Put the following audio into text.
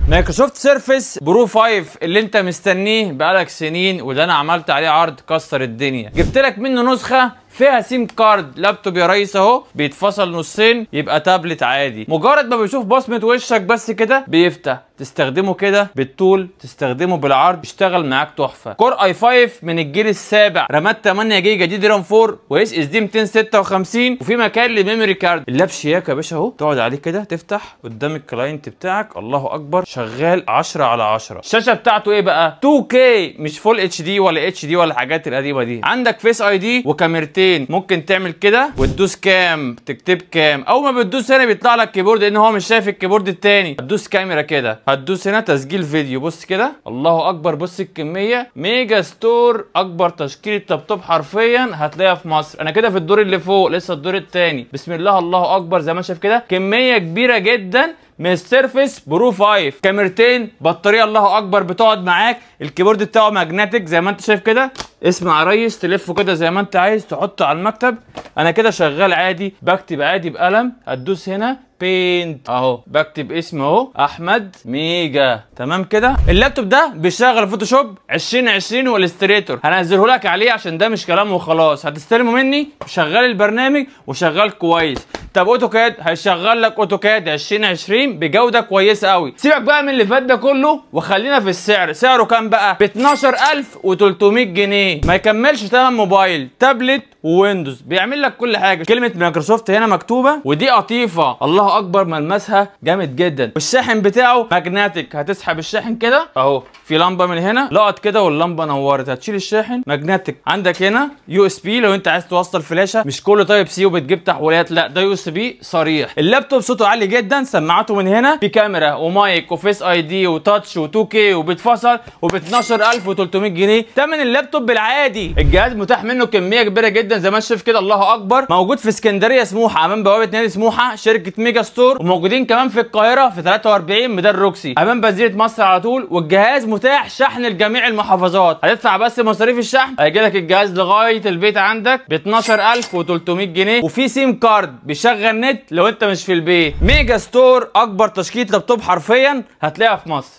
Microsoft Surface Pro 5 اللي انت مستنيه بقالك سنين، واللي انا عملت عليه عرض كسر الدنيا. جبت لك منه نسخه فيها SIM card. لابتوب يا ريس اهو بيتفصل نصين يبقى تابلت عادي، مجرد ما بيشوف بصمة وشك بس كده بيفتح. تستخدمه كده بالطول، تستخدمه بالعرض، يشتغل معاك تحفة. Core i5 من الجيل السابع، رامات 8 جيجا DDR 4 و SSD 256، وفي مكان ل memory card. اللاب شياكه يا باشا اهو، تقعد عليه كده تفتح قدام ال client بتاعك، الله اكبر، شغال 10 على 10. الشاشة بتاعته ايه بقى؟ 2K، مش full HD ولا HD ولا الحاجات القديمة دي. عندك Face ID وكاميرتين، ممكن تعمل كده وتدوس كام، تكتب كام، اول ما بتدوس هنا بيطلع لك keyboard لان هو مش شايف ال keyboard التاني. هتدوس كاميرا كده، هتدوس هنا تسجيل فيديو، بص كده الله اكبر، بص الكمية. ميجا ستور اكبر تشكيله لابتوب حرفيا هتلاقيها في مصر. انا كده في الدور اللي فوق، لسه الدور التاني. بسم الله الله اكبر، زي ما شايف كده كمية كبيرة جدا من ال Surface Pro 5، كاميرتين، بطارية الله اكبر بتقعد معاك، ال keyboard بتاعه magnetic زي ما انت شايف كده. اسمع يا ريس، تلفه كده زي ما انت عايز، تحطه على المكتب. انا كده شغال عادي، بكتب عادي بقلم، هتدوس هنا paint اهو، بكتب اسمه اهو، احمد ميجا، تمام كده. اللابتوب ده بيشغل Photoshop 2020 و Illustrator، هنزله لك عليه عشان ده مش كلام وخلاص، هتستلمه مني شغال البرنامج وشغال كويس. طب AutoCAD هيشغل لك AutoCAD 2020 بجوده كويسة قوي. سيبك بقى من اللي فات ده كله وخلينا في السعر. سعره كام بقى؟ ب 12300 جنيه، ما يكملش ثمن موبايل، تابلت و Windows، بيعمل لك كل حاجة. كلمة مايكروسوفت هنا مكتوبة، ودي قطيفة الله اكبر، ملمسها جامد جدا. والشاحن بتاعه magnetic، هتسحب الشاحن كده اهو، في لمبة من هنا لقط كده واللمبه نورت، هتشيل الشاحن magnetic. عندك هنا USB لو انت عايز توصل فلاشه، مش كله Type C وبتجيب تحويلات، لا ده USB صريح. اللابتوب صوته عالي جدا، سماعاته من هنا، في كاميرا ومايك و Face ID و touch و2K، وبيتفصل، وب 12300 جنيه ثمن اللابتوب بالعادي. الجهاز متاح منه كمية كبيرة جدا زي ما انت شايف كده، الله اكبر. موجود في اسكندرية سموحه امام بوابه نادي سموحه، شركة ميجا ستور، وموجودين كمان في القاهرة في 43 ميدان روكسي امام بنزينة مصر على طول. والجهاز متاح شحن لجميع المحافظات، هتدفع بس مصاريف الشحن، هيجي لك الجهاز لغاية البيت عندك ب 12300 جنيه، وفي SIM card بيشغل نت لو انت مش في البيت. ميجا ستور اكبر تشكيله لابتوب حرفيا هتلاقيها في مصر.